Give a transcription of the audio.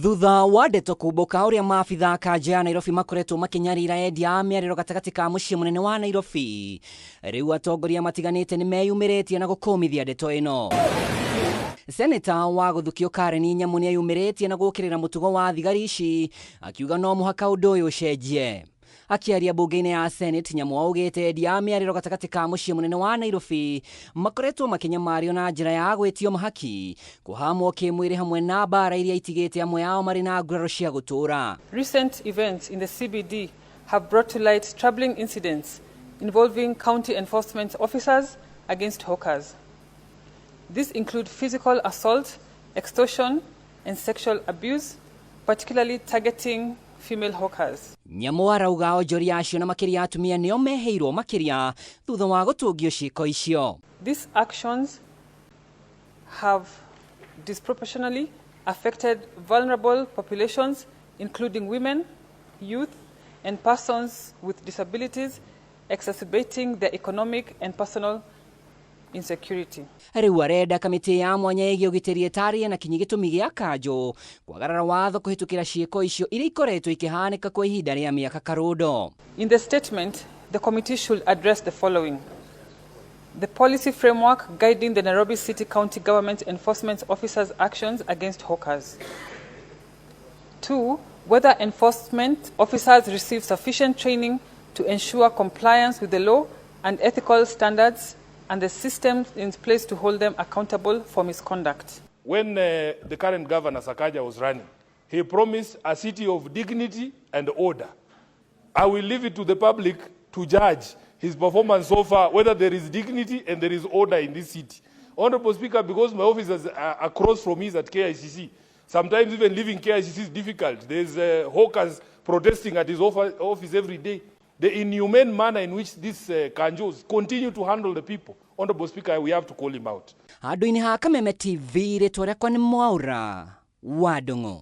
Thutha wa ndeto kumbũka ũrĩa maabitha a kanjũ ya Nairobi makoretwo makĩnyarira endia a mĩarĩro gatagatĩ ka mũciĩ mũnene wa Nairobi, rĩu atongoria matiganĩte nĩmeyumĩrĩtie na gũkũmithia ndeto ĩno. Seneta wa gũthukio Karen Nyamu nĩeyumĩrĩtie na gũkĩrĩra mũtugo wa thigari ici, akiuga no mũhaka ũndũ ũyũ ũcenjie. Akĩaria mbunge-inĩ ya Senate, Nyamu augĩte endia a mĩarĩro gatagatĩ ka mũciĩ mũnene wa Nairobi makoretwo makĩnyamario na njĩra ya gwĩtio mahaki, kũhamwo kĩmwĩrĩ hamwe na mbara iria itigĩte amwe ao marĩ na nguraro cia gũtũũra. Recent events in the CBD have brought to light troubling incidents involving county enforcement officers against hawkers. These include physical assault, extortion, and sexual abuse, particularly targeting female hawkers. Nyamu arauga onjoria acio na makĩria atumia nĩo meheirwo makĩria thutha wa gũtũngio ciĩko icio. These actions have disproportionately affected vulnerable populations, including women, youth, and persons with disabilities, exacerbating their economic and personal insecurity. Rĩu arenda kamĩtĩ ya mwanya ĩgiĩ ũgitĩri ĩtarĩrie na kinyi gĩtũmi gĩa kanjũ kwagarara watho kũhĩtũkĩra ciĩko icio iria ikoretwo ikĩhanĩka kwa ihinda rĩa mĩaka karũndo. In the statement, the committee should address the following. The policy framework guiding the Nairobi City County Government Enforcement Officers' actions against hawkers. 2, whether enforcement officers receive sufficient training to ensure compliance with the law and ethical standards and the systems in place to hold them accountable for misconduct. When the current governor, Sakaja, was running, he promised a city of dignity and order. I will leave it to the public to judge his performance so far, whether there is dignity and there is order in this city. Honorable Speaker, because my office is across from his at KICC, sometimes even leaving KICC is difficult. There's hawkers protesting at his office every day. The inhumane manner in which these kanjos continue to handle the people. Honorable Speaker, we have to call him out. Handũ-inĩ ha Kameme TV, rĩtwa rĩakwa nĩ Mwaũra wa Ndung'u.